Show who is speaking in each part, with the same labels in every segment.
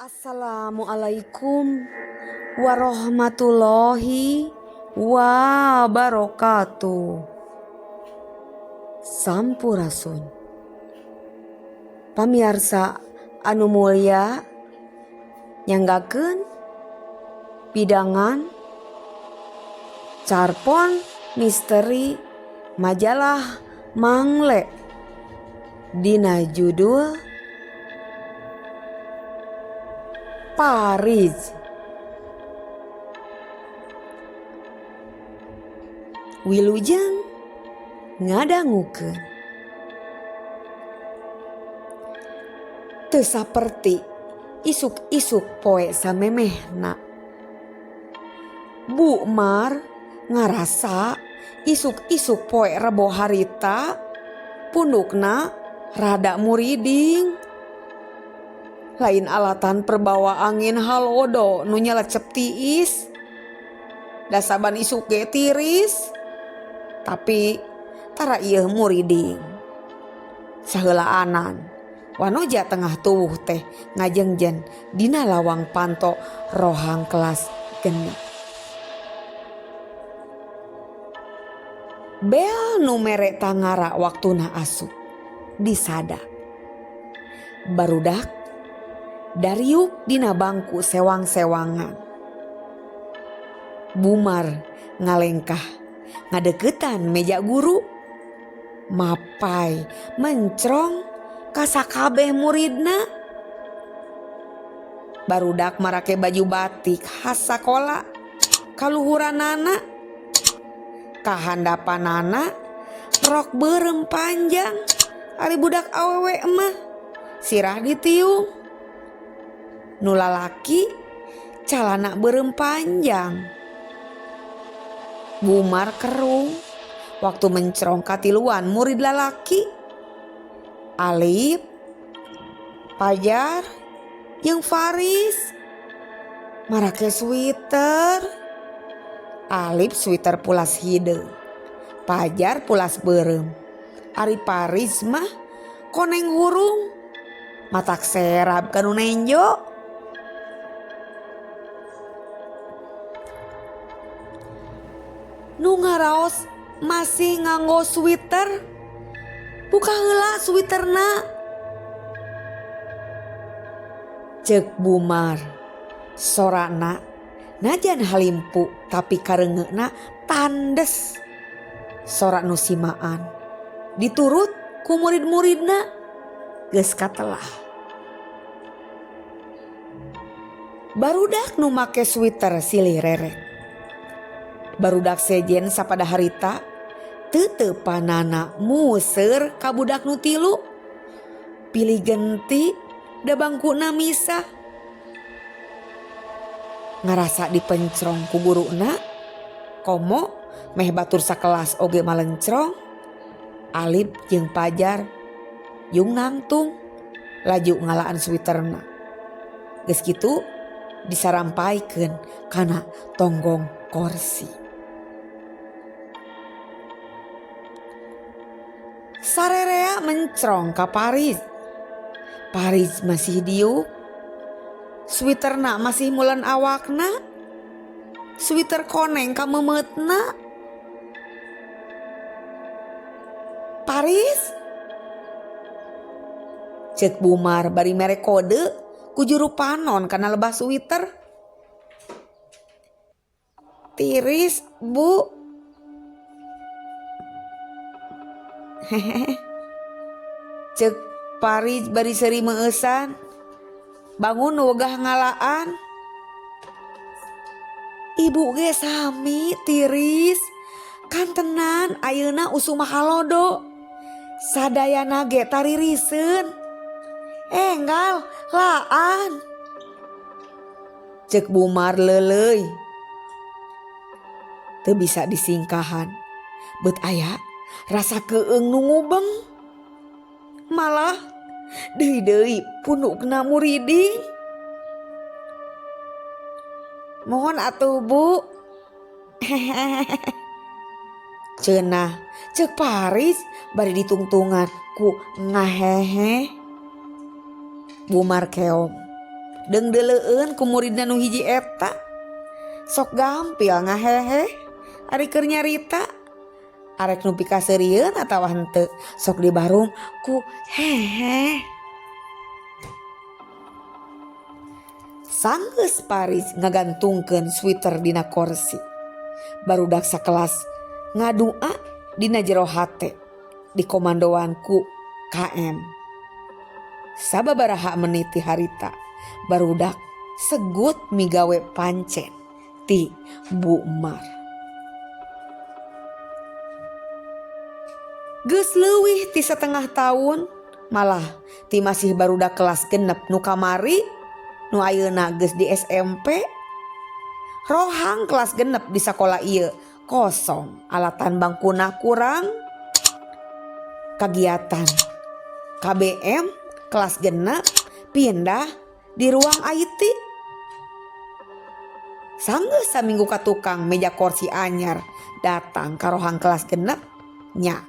Speaker 1: Assalamualaikum warahmatullahi wabarakatuh. Sampurasun. Pamiarsa anu mulya nyanggakeun pidangan carpon misteri majalah Mangle dina judul Paris. Wilujeng ngadangukeun. Teu saperti isuk-isuk poe samemehna. Bu Mar ngarasa isuk-isuk poe Rebo harita pundukna rada muriding. Lain alatan perbawa angin halodo nu nyelecep tiis. Da saban isuk ge tiris. Tapi tara ieu muriding. Saheulaanan wanoja tengah tuwuh teh ngajengjen dina lawang panto rohang kelas 6. Bel nu mere tangara waktuna asup disada. Barudak dariuk dina bangku sewang-sewangan. Bumar ngalengkah ngadeukeutan meja guru. Mapai mencrong ka sakabeh muridna. Barudak marake baju batik khas sakola kaluhuranana. Kahandapanana rok beureum panjang ari budak awewe mah sirah ditiung. Nu lalaki calana beureum panjang. Bumar kerung waktu mencrong katiluan murid lalaki. Alip, Pajar, jeung Faris marake sweater. Alip sweater pulas hideung, Pajar pulas beureum. Ari Paris mah koneng hurung, matak serab ka nu nenjo. Nu ngaraos masih nganggo sweater, buka heula sweaterna. Ceuk Bumar sorana najan halimpu tapi kareungeuna tandes. Sora nu simaan diturut ku murid-muridna geus katelah. Barudak nu make sweater silih rerek. Barudak sejen sapada harita teu teupanana museur ka budak nu tilu. Pilih genti da bangkuna misah. Ngarasa dipencrong ku guruna, komo meh batur sakelas oge malencrong. Alip jeung Pajar jeung nangtung laju ngalaan sweaterna. Geus kitu disarampaikeun kana tonggong korsi. Sarerea mencrong ka Paris. Paris masih diuk. Sweaterna masih mulan awakna. Sweater koneng ka meumeutna. Paris? Ceuk Bumar bari mere kode ku juru panon kana lebah sweater. Tiris, Bu. Hehehe. Ceuk Paris bari seuri meueusan. Bangun wegah ngalaan. Ibu ge sami tiris. Kantenan ayeuna usum halodo. Sadayana ge taririseun. Enggal laan. Ceuk Bumar leuleuy. Teu bisa disingkahan. Beut aya rasa keung nu ngubeng. Malah deui-deui pundukna muriding. Mohon atuh Bu. Cenah ceuk Paris bari ditungtungan ku ngahehe. Bumar keom. Deungdeuleueun ku muridna nu hiji eta. Sok gampil ngaheheh ari keur nyarita. Arek nu pikaseurieun atawa henteu sok dibarung ku heheh. Sanggeus Paris ngagantungkeun sweater dina korsi. Barudak sakelas ngadua dina jero hate dikomandoan ku KM. Sababaraha menit ti harita barudak segut migawe pancen ti Bu Mar. Geus leuwih ti satengah taun malah ti masih barudak kelas genep nu kamari nu ayeuna geus di SMP. Rohang kelas genep di sakola ieu kosong alatan bangkuna kurang. Kagiatan KBM kelas genep pindah di ruang IT. Sanggeus saminggu ka tukang meja korsi anyar datang ka rohang kelas genep nya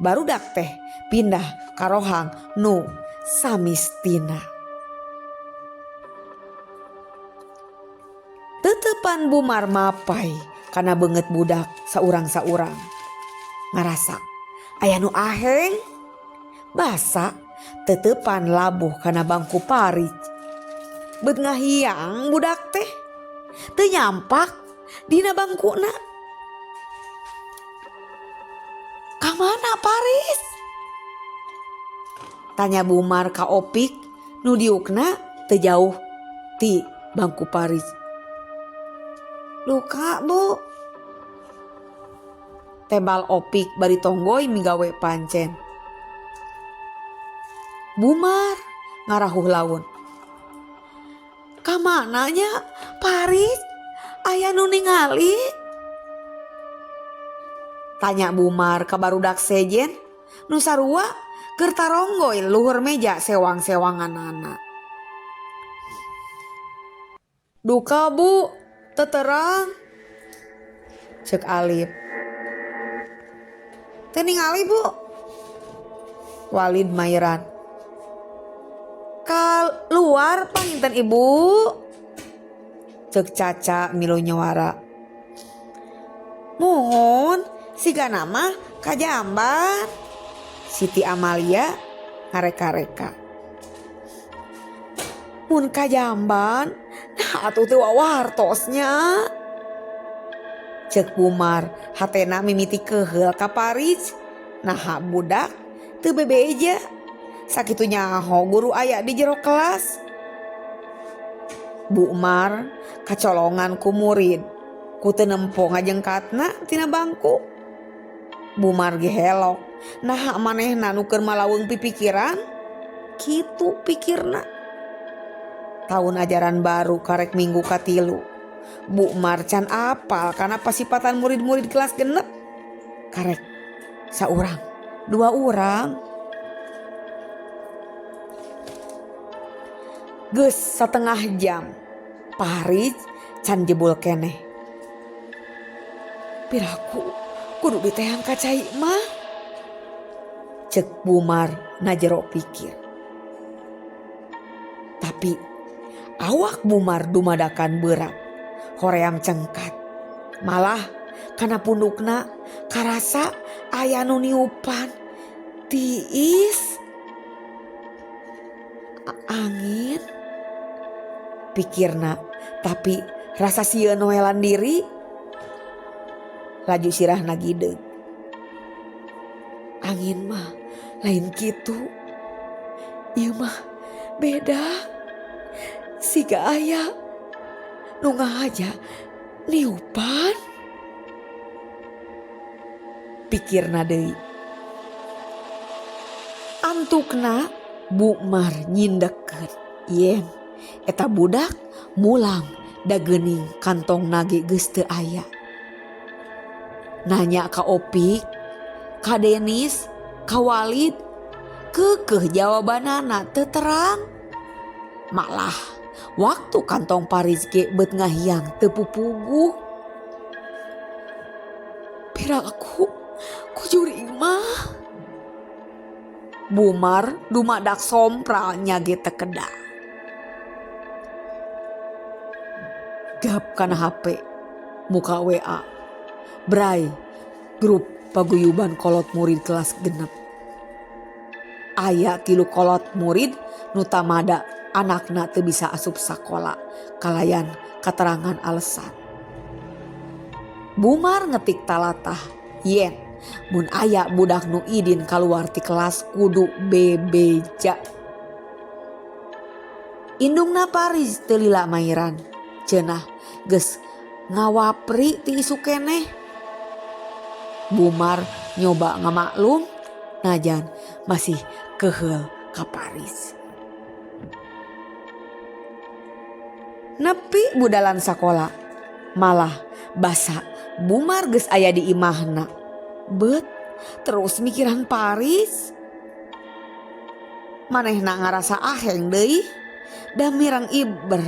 Speaker 1: barudak teh pindah ka rohang nu samistina. Teuteupan Bu Mar mapai kana beungeut budak saurang-saurang. Ngarasa aya nu aheng basa teuteupan labuh kana bangku parij. Beut ngahiang budak teh teu nyampak dina bangkuna. Ka mana Paris? Tanya Bu Mar ka Opik nu diukna teu jauh ti bangku Paris. Duka Bu. Tebal Opik bari tonggoy migawe pancen. Bu Mar ngarahuh laun. Ka mana nya Paris? Aya nu ningali? Tanya Bu Mar ka barudak sejen nu sarua keur taronggoy luhur meja sewang-sewanganana. Duka Bu, teu terang. Ceuk Alif. Teu ningali Bu. Walid mairan. Kaluar panginten Ibu. Ceuk Caca milu nyuara. Muhun sigana mah kajamban. Siti Amalia ngareka-reka. Mun kajamban nah atuh teu wawartos nya. Ceuk Bu Mar hatena mimiti keuheul ka Parij. Naha budak teu bebeja. Sakitu nyaho guru aya di jero kelas. Bu Mar kacolongan ku murid ku teu nempo ngajengkatna tina bangku. Bu Mar ge helok naha manehna nu keur malaweung pipikiran kitu pikirna. Taun ajaran baru karek minggu katilu. Bu Mar can apal kana pasipatan murid-murid kelas genep. Karek saurang, dua urang. Geus satengah jam Parij can jebul keneh. Piraku kudu diteang ka cai mah. Ceuk Bu Mar na jero pikir. Tapi awak Bu Mar dumadakan berat, hoream cengkat. Malah kana pundukna karasa aya nu niupan tiis. Angin pikirna, tapi rasa sieun noelan diri laju sirahna gideug. Angin mah lain kitu. Ieu mah beda. Siga aya nu ngahaja niupan. Pikirna deui. Antukna Bu Mar nyindekkeun yen eta budak mulang da geuning kantongna ge geus teu aya. Nanya ka Opik, ka Denis, ka Walid, keukeuh jawabanana teu terang. Malah waktu kantong Paris ge beut ngahiang teu pupuguh. Piraku ku jurig mah. Bu Mar dumadak sompral nya ge teu keda. Gap kana HP muka WA. Bray grup paguyuban kolot murid kelas 6. Aya 3 kolot murid nu tamada anakna teu bisa asup sakola kalayan katerangan alesan. Bumar ngetik talatah yen mun aya budak nu idin kaluar ti kelas kudu bebeja. Indungna Paris teu lila mairan cenah geus ngawapri ti isuk keneh. Bumar nyoba ngamaklum najan masih keheul ka Paris. Nepi budalan sakola malah basa Bumar geus aya di imahna. Bet terus mikiran Paris. Manehna ngarasa aheng deui da mirang iber.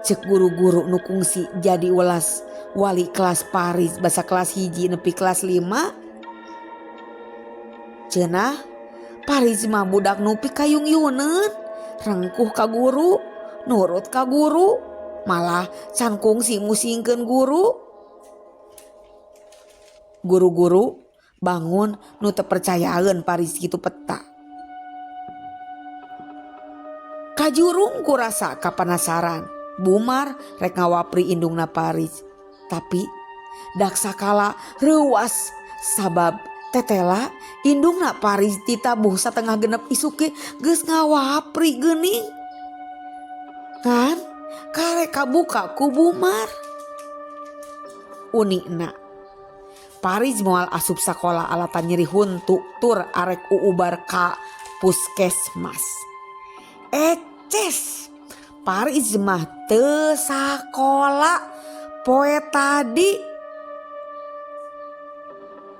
Speaker 1: Cek guru-guru nu kungsi jadi welas wali kelas Paris basa kelas 1 nepi kelas 5. Cenah Paris mah budak nu pikayung-yuneun, rengkuh ka guru, nurut ka guru, malah can kungsi musingkeun guru. Guru-guru bangun nu teu percayaeun Paris kitu peta. Kajurung kurasa kapanasaran, Bumar rek ngawapri indungna Paris. Tapi dak sakala reuas sabab tetela indungna Paris ditabuh 5:30 isuk ge geus ngawapri geuning. Kan karek kabuka ku Bumar. Unikna Paris moal asup sakola alatan nyeri huntu tur arek uubar ka puskesmas. Eces Paris mah teu sakola poe tadi.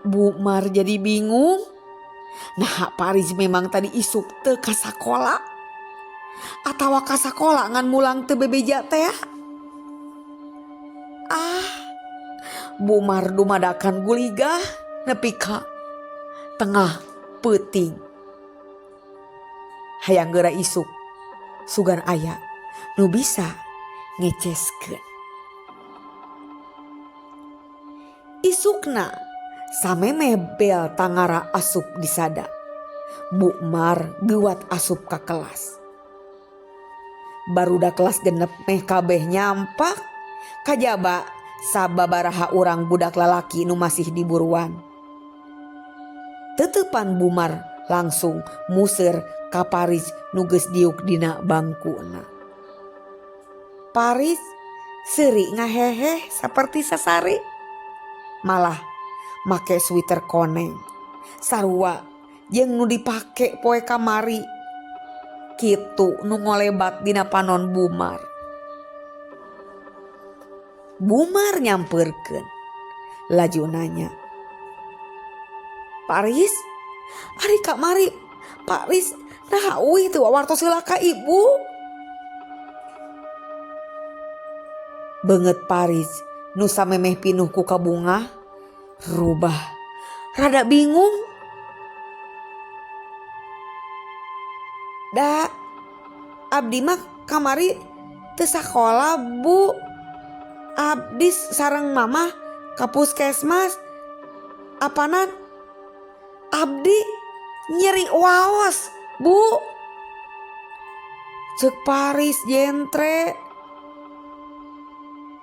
Speaker 1: Bumar jadi bingung. Nah Paris memang tadi isuk teu ka sakola atawa ka sakola ngan mulang teu bebeja teh. Ah, Bumar dumadakan guligah nepi ka tengah peuting. Hayang geura isuk sugan aya nu bisa ngeceskeun. Isukna samemeh bel tangara asup disada. Bumar geuwat asup ka kelas. Barudak kelas 6 meh kabeh nyampak kajaba sababaraha urang budak lalaki nu masih diburuan. Tetepan Bumar langsung museur ka Paris nu geus diuk dina bangkuna. Paris seuri ngaheheh saperti sasari. Malah make sweater koneng sarua jeung nu dipake poe kamari. Kitu nu ngolebat dina panon Bumar. Bumar nyamperkeun laju nanya, Paris, ari kamari Paris nah uih teu wawartos heula ka ibu. Beungeut Paris nu samemeh pinuh ku kabungah rubah rada bingung. Da abdi mah kamari teu sakola bu. Abdi sareng mamah ka puskesmas. Apanan abdi nyeri waos bu. Cek Paris jentre.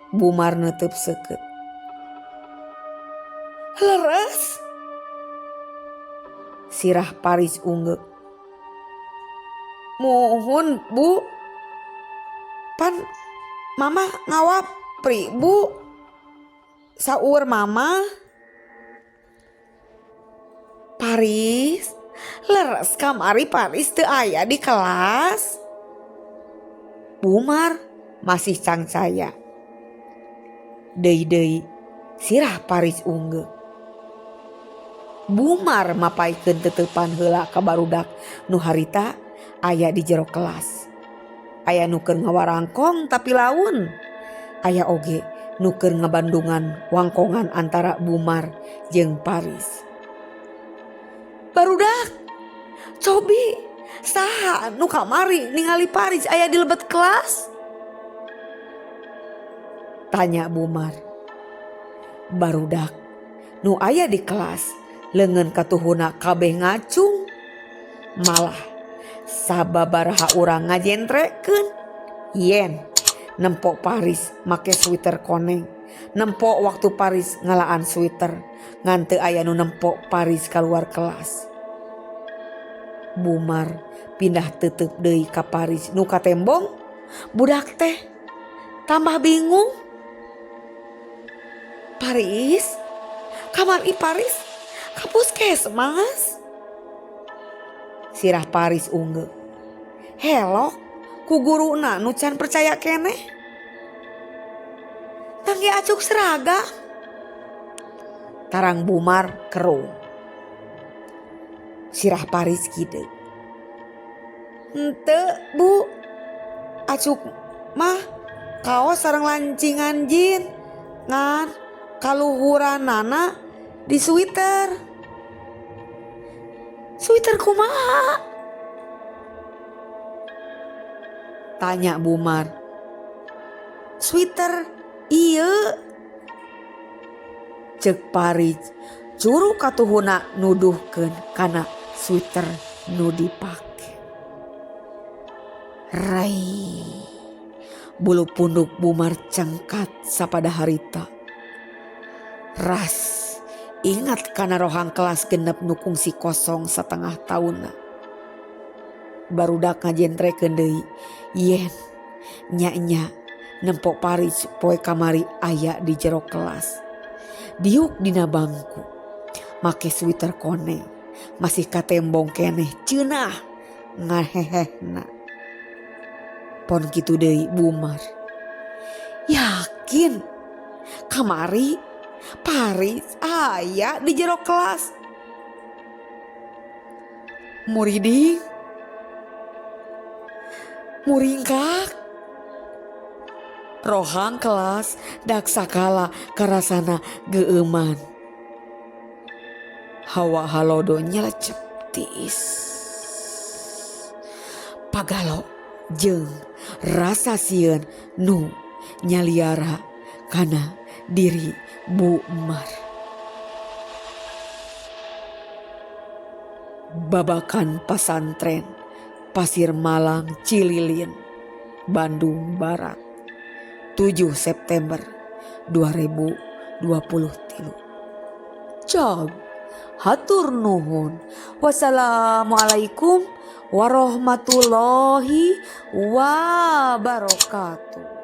Speaker 1: Bumar neuteub seukeut. Leres. Sirah Paris unggeuk. Muhun bu. Pan mama ngawapri bu. Saur mama. Paris, leres kamari Paris teu aya di kelas. Bumar masih cangcaya. Deui-deui sirah Paris unggeuk. Bumar mapaikeun teteupan heula ka barudak nu harita aya di jero kelas. Aya nu keur ngawarangkong tapi laun. Aya oge nu keur ngabandungan wangkongan antara Bumar jeung Paris. Barudak, cobi saha nu kamari ningali Paris aya di lebet kelas? Tanya Bumar. Barudak nu aya di kelas leungeun katuhuna kabeh ngacung. Malah sababaraha urang ngajentrekeun yen nempo Paris make sweater koneng. Nempo waktu Paris ngalaan sweater ngan teu aya nu nempo Paris kaluar kelas. Bumar pindah tetep deui ka Paris nu katembong budak teh tambah bingung. Paris kamari Paris ka puskesmas. Sirah Paris unggeu. Helok ku guruna nu can percaya keneh. Tangge acuk seragam. Tarang Bumar kerung. Sirah Paris kieu. Henteu Bu, acuk mah kaos sareng lancingan jin ngan kaluhuranana di sweater. Sweater kumaha? Tanya Bumar. Sweater ieu. Ceuk Paris curu katuhuna nuduhkeun kana sweater nu dipake. Rai bulu punduk Bumar cengkat sapada harita. Ras ingat kana rohang kelas genep nu kungsi kosong setengah taunna. Barudak ngajentrekeun deui yen nya-nya nempo Paris poe kamari aya di jero kelas. Diuk dina bangku make sweater koneng masih katembong keneh ceunah ngahehehna. Pon kitu deui Bumar. Yakin kamari Paris aya di jero kelas. Muriding muringkak. Rohang kelas dak sakala karasana geueuman. Hawa halodo nyelecep tiis. Pagalo jeung rasa sieun nu nyaliara kana diri Bumar. Babakan pasantren Pasir Malang Cililin, Bandung Barat, 7 September 2023. Cag hatur nuhun. Wassalamualaikum warahmatullahi wabarakatuh.